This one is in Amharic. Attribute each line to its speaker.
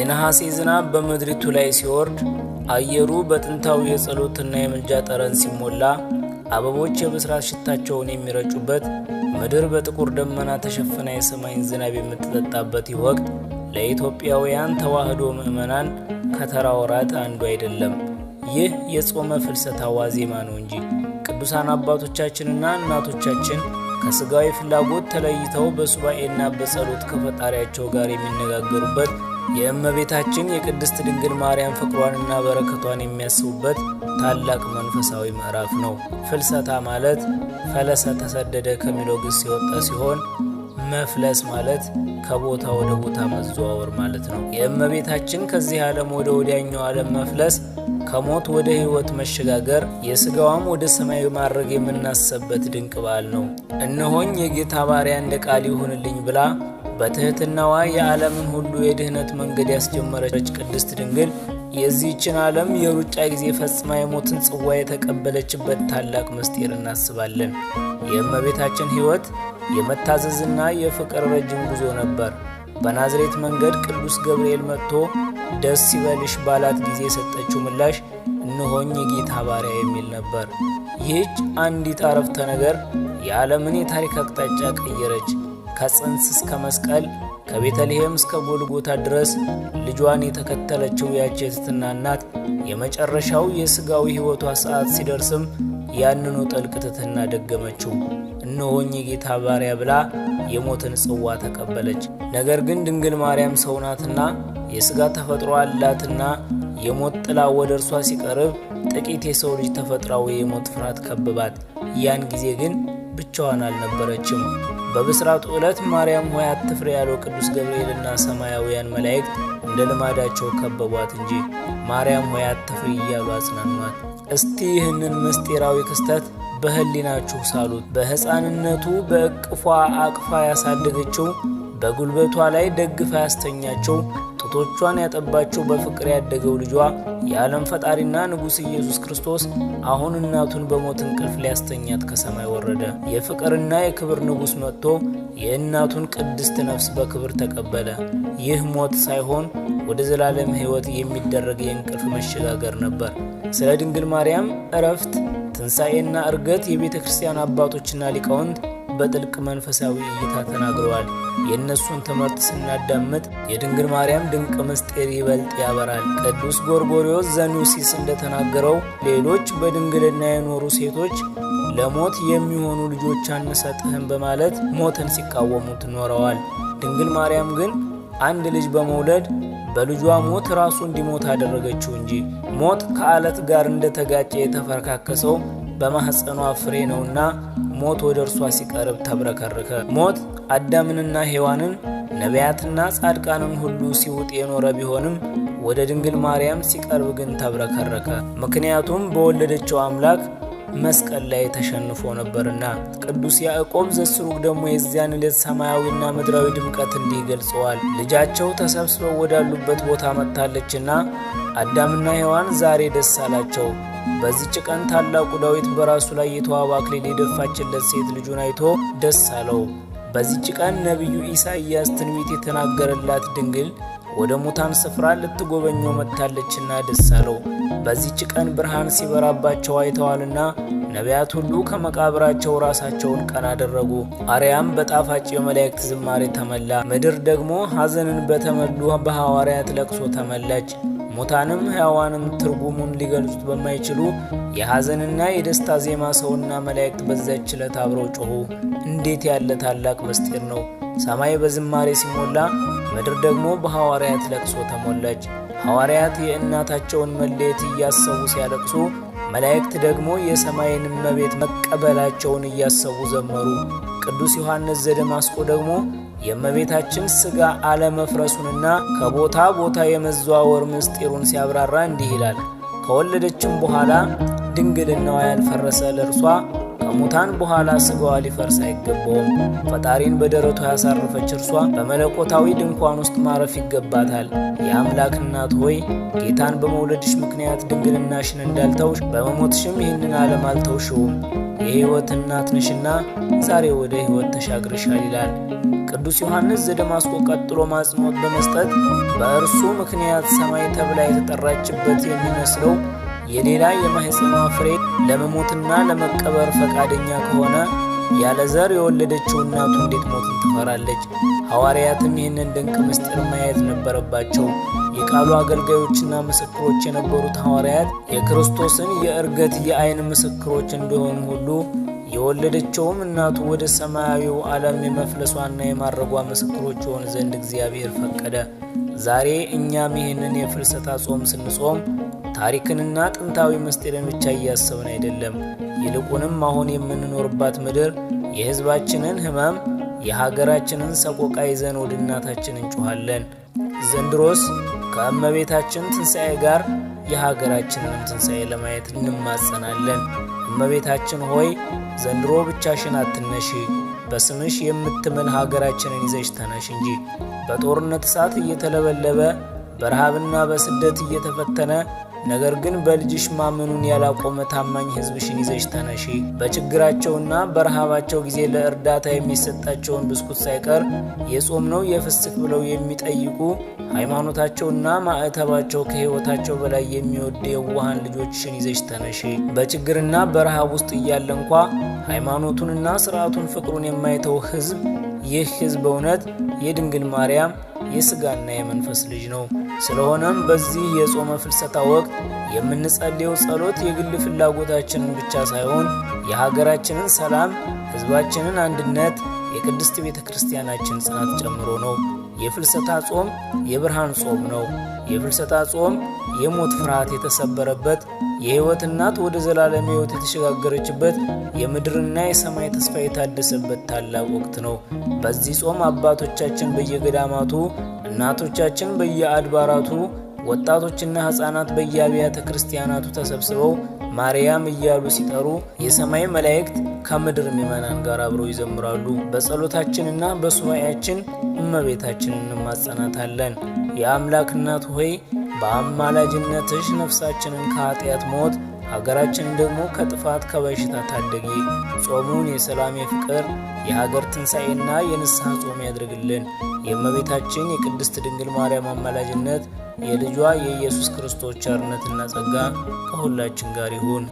Speaker 1: የነሐሴ ዝናብ በምድሪቱ ላይ ሲወርድ፣ አየሩ በጥንታዊ የጸሎትና የምልጃ ጠረን ሲሞላ፣ አበቦች የብስራት ሽታቸውን የሚረጩበት፣ ምድር በጥቁር ደመና ተሸፍና የሰማይን ዝናብ የምትጠጣበት ይህ ወቅት ለኢትዮጵያውያን ተዋሕዶ ምዕመናን ከተራ ወራት አንዱ አይደለም። ይህ የጾመ ፍልሰታ ዋዜማ ነው እንጂ ቅዱሳን አባቶቻችንና እናቶቻችን ከሥጋዊ ፍላጎት ተለይተው በሱባኤና በጸሎት ከፈጣሪያቸው ጋር የሚነጋገሩበት፣ የእመቤታችን የቅድስት ድንግል ማርያም ፍቅሯንና በረከቷን የሚያስቡበት ታላቅ መንፈሳዊ ምዕራፍ ነው። ፍልሰታ ማለት ፈለሰ ተሰደደ ከሚለው ግስ የወጣ ሲሆን መፍለስ ማለት ከቦታ ወደ ቦታ መዘዋወር ማለት ነው። የእመቤታችን ከዚህ ዓለም ወደ ወዲያኛው ዓለም መፍለስ፣ ከሞት ወደ ሕይወት መሸጋገር፣ የሥጋዋም ወደ ሰማይ ማድረግ የምናሰበት ድንቅ በዓል ነው። እነሆኝ የጌታ ባሪያ፣ እንደ ቃል ይሁንልኝ ብላ በትሕትናዋ የዓለምን ሁሉ የድኅነት መንገድ ያስጀመረች ቅድስት ድንግል የዚህችን ዓለም የሩጫ ጊዜ ፈጽማ የሞትን ጽዋ የተቀበለችበት ታላቅ ምስጢር እናስባለን። የእመቤታችን ሕይወት የመታዘዝና የፍቅር ረጅም ጉዞ ነበር። በናዝሬት መንገድ ቅዱስ ገብርኤል መጥቶ ደስ ይበልሽ ባላት ጊዜ የሰጠችው ምላሽ እነሆኝ የጌታ ባሪያ የሚል ነበር። ይህች አንዲት አረፍተ ነገር የዓለምን የታሪክ አቅጣጫ ቀየረች። ከጽንስ እስከ መስቀል፣ ከቤተልሔም እስከ ጎልጎታ ድረስ ልጇን የተከተለችው ያች የትሕትና እናት የመጨረሻው የሥጋዊ ሕይወቷ ሰዓት ሲደርስም ያንኑ ጥልቅ ትሕትና ደገመችው። እነሆኝ የጌታ ባሪያ ብላ የሞትን ጽዋ ተቀበለች። ነገር ግን ድንግል ማርያም ሰው ናትና፣ የሥጋ ተፈጥሮ አላትና የሞት ጥላ ወደ እርሷ ሲቀርብ ጥቂት የሰው ልጅ ተፈጥሯዊ የሞት ፍርሃት ከበባት። ያን ጊዜ ግን ብቻዋን አልነበረችም። በብስራቱ ዕለት ማርያም ሆይ አትፍሪ ያለው ቅዱስ ገብርኤልና ሰማያውያን መላእክት እንደ ልማዳቸው ከበቧት እንጂ ማርያም ሆይ አትፍሪ እያሉ አጽናኗት። እስቲ ይህንን ምስጢራዊ ክስተት በሕሊናችሁ ሳሉት። በሕፃንነቱ በእቅፏ አቅፋ ያሳደገችው፣ በጉልበቷ ላይ ደግፋ ያስተኛቸው፣ ጡቶቿን ያጠባቸው፣ በፍቅር ያደገው ልጇ የዓለም ፈጣሪና ንጉሥ ኢየሱስ ክርስቶስ አሁን እናቱን በሞት እንቅልፍ ሊያስተኛት ከሰማይ ወረደ። የፍቅርና የክብር ንጉሥ መጥቶ የእናቱን ቅድስት ነፍስ በክብር ተቀበለ። ይህ ሞት ሳይሆን ወደ ዘላለም ሕይወት የሚደረግ የእንቅልፍ መሸጋገር ነበር። ስለ ድንግል ማርያም ዕረፍት፣ ትንሣኤና ዕርገት የቤተ ክርስቲያን አባቶችና ሊቃውንት በጥልቅ መንፈሳዊ እይታ ተናግረዋል። የእነሱን ትምህርት ስናዳምጥ የድንግል ማርያም ድንቅ ምስጢር ይበልጥ ያበራል። ቅዱስ ጎርጎርዮስ ዘኑሲስ እንደተናገረው ሌሎች በድንግልና የኖሩ ሴቶች ለሞት የሚሆኑ ልጆች አንሰጥህም በማለት ሞትን ሲቃወሙት ኖረዋል። ድንግል ማርያም ግን አንድ ልጅ በመውለድ በልጇ ሞት ራሱ እንዲሞት አደረገችው እንጂ። ሞት ከዓለት ጋር እንደተጋጨ የተፈረካከሰው በማኅፀኗ ፍሬ ነውና ሞት ወደ እርሷ ሲቀርብ ተብረከረከ። ሞት አዳምንና ሔዋንን፣ ነቢያትና ጻድቃንን ሁሉ ሲውጥ የኖረ ቢሆንም ወደ ድንግል ማርያም ሲቀርብ ግን ተብረከረከ። ምክንያቱም በወለደችው አምላክ መስቀል ላይ ተሸንፎ ነበርና። ቅዱስ ያዕቆብ ዘስሩግ ደግሞ የዚያን ዕለት ሰማያዊና ምድራዊ ድምቀት እንዲህ ገልጸዋል። ልጃቸው ተሰብስበው ወዳሉበት ቦታ መጥታለችና አዳምና ሔዋን ዛሬ ደስ አላቸው። በዚች ቀን ታላቁ ዳዊት በራሱ ላይ የተዋበ አክሊል የደፋችለት ሴት ልጁን አይቶ ደስ አለው። በዚች ቀን ነቢዩ ኢሳይያስ ትንቢት የተናገረላት ድንግል ወደ ሙታን ስፍራ ልትጎበኘው መጥታለችና ደስ አለው። በዚች ቀን ብርሃን ሲበራባቸው አይተዋልና ነቢያት ሁሉ ከመቃብራቸው ራሳቸውን ቀና አደረጉ። አርያም በጣፋጭ የመላእክት ዝማሬ ተመላ። ምድር ደግሞ ሐዘንን በተመሉ በሐዋርያት ለቅሶ ተመላች። ሙታንም ሕያዋንም ትርጉሙን ሊገልጹት በማይችሉ የሐዘንና የደስታ ዜማ ሰውና መላእክት በዚያች ዕለት አብረው ጮኹ። እንዴት ያለ ታላቅ ምስጢር ነው! ሰማይ በዝማሬ ሲሞላ፣ ምድር ደግሞ በሐዋርያት ለቅሶ ተሞላች። ሐዋርያት የእናታቸውን መለየት እያሰቡ ሲያለቅሱ፣ መላእክት ደግሞ የሰማይን እመቤት መቀበላቸውን እያሰቡ ዘመሩ። ቅዱስ ዮሐንስ ዘደማስቆ ደግሞ የእመቤታችን ሥጋ አለመፍረሱንና ከቦታ ቦታ የመዘዋወር ምስጢሩን ሲያብራራ እንዲህ ይላል። ከወለደችም በኋላ ድንግልናዋ ያልፈረሰ ለእርሷ ከሙታን በኋላ ስጋዋ ሊፈርስ አይገባውም። ፈጣሪን በደረቷ ያሳረፈች እርሷ በመለኮታዊ ድንኳን ውስጥ ማረፍ ይገባታል። የአምላክ እናት ሆይ ጌታን በመውለድሽ ምክንያት ድንግልናሽን እንዳልተውሽ በመሞትሽም ይህንን ዓለም አልተውሽውም። የሕይወት እናት ነሽና ዛሬ ወደ ሕይወት ተሻግረሻል ይላል ቅዱስ ዮሐንስ ዘደማስቆ። ቀጥሎ አጽንዖት በመስጠት በእርሱ ምክንያት ሰማይ ተብላ የተጠራችበት የሚመስለው የሌላ የማኅፀኗ ፍሬ ለመሞትና ለመቀበር ፈቃደኛ ከሆነ ያለ ዘር የወለደችው እናቱ እንዴት ሞትን ትፈራለች? ሐዋርያትም ይህንን ድንቅ ምስጢር ማየት ነበረባቸው። የቃሉ አገልጋዮችና ምስክሮች የነበሩት ሐዋርያት የክርስቶስን የዕርገት የዓይን ምስክሮች እንደሆኑ ሁሉ የወለደችውም እናቱ ወደ ሰማያዊው ዓለም የመፍለሷና የማረጓ ምስክሮች የሆን ዘንድ እግዚአብሔር ፈቀደ። ዛሬ እኛም ይህንን የፍልሰታ ጾም ስንጾም ታሪክንና ጥንታዊ ምስጢርን ብቻ እያሰብን አይደለም። ይልቁንም አሁን የምንኖርባት ምድር የሕዝባችንን ሕመም፣ የሀገራችንን ሰቆቃ ይዘን ወደ እናታችን እንጮኻለን። ዘንድሮስ ከእመቤታችን ትንሣኤ ጋር የሀገራችንንም ትንሣኤ ለማየት እንማጸናለን። እመቤታችን ሆይ ዘንድሮ ብቻሽን አትነሺ፣ በስምሽ የምትምል ሀገራችንን ይዘሽ ተነሽ እንጂ። በጦርነት እሳት እየተለበለበ፣ በረሃብና በስደት እየተፈተነ፣ ነገር ግን በልጅሽ ማመኑን ያላቆመ ታማኝ ሕዝብሽን ይዘሽ ተነሺ። በችግራቸውና በረሃባቸው ጊዜ ለእርዳታ የሚሰጣቸውን ብስኩት ሳይቀር የጾም ነው የፍስክ ብለው የሚጠይቁ፣ ሃይማኖታቸውና ማዕተባቸው ከሕይወታቸው በላይ የሚወድ የዋሃን ልጆችሽን ይዘሽ ተነሺ። በችግርና በረሃብ ውስጥ እያለ እንኳ ሃይማኖቱንና ስርዓቱን ፍቅሩን የማይተው ሕዝብ፣ ይህ ሕዝብ በእውነት የድንግል ማርያም የስጋና የመንፈስ ልጅ ነው። ስለሆነም በዚህ የጾመ ፍልሰታ ወቅት የምንጸልየው ጸሎት የግል ፍላጎታችንን ብቻ ሳይሆን የሀገራችንን ሰላም፣ ሕዝባችንን አንድነት፣ የቅድስት ቤተ ክርስቲያናችን ጽናት ጨምሮ ነው። የፍልሰታ ጾም የብርሃን ጾም ነው። የፍልሰታ ጾም የሞት ፍርሃት የተሰበረበት፣ የሕይወት እናት ወደ ዘላለም ሕይወት የተሸጋገረችበት፣ የምድርና የሰማይ ተስፋ የታደሰበት ታላቅ ወቅት ነው። በዚህ ጾም አባቶቻችን በየገዳማቱ፣ እናቶቻችን በየአድባራቱ፣ ወጣቶችና ሕፃናት በየአብያተ ክርስቲያናቱ ተሰብስበው ማርያም እያሉ ሲጠሩ የሰማይ መላእክት ከምድር ምዕመናን ጋር አብረው ይዘምራሉ። በጸሎታችንና በሱባኤያችን እመቤታችንን እንማጸናታለን። የአምላክ እናት ሆይ በአማላጅነትሽ ነፍሳችንን ከኃጢአት ሞት፣ ሀገራችንን ደግሞ ከጥፋት ከበሽታ ታደጊ። ጾሙን የሰላም፣ የፍቅር፣ የሀገር ትንሣኤና የንስሐ ጾም ያድርግልን። የእመቤታችን የቅድስት ድንግል ማርያም አማላጅነት፣ የልጇ የኢየሱስ ክርስቶስ ቸርነትና ጸጋ ከሁላችን ጋር ይሁን።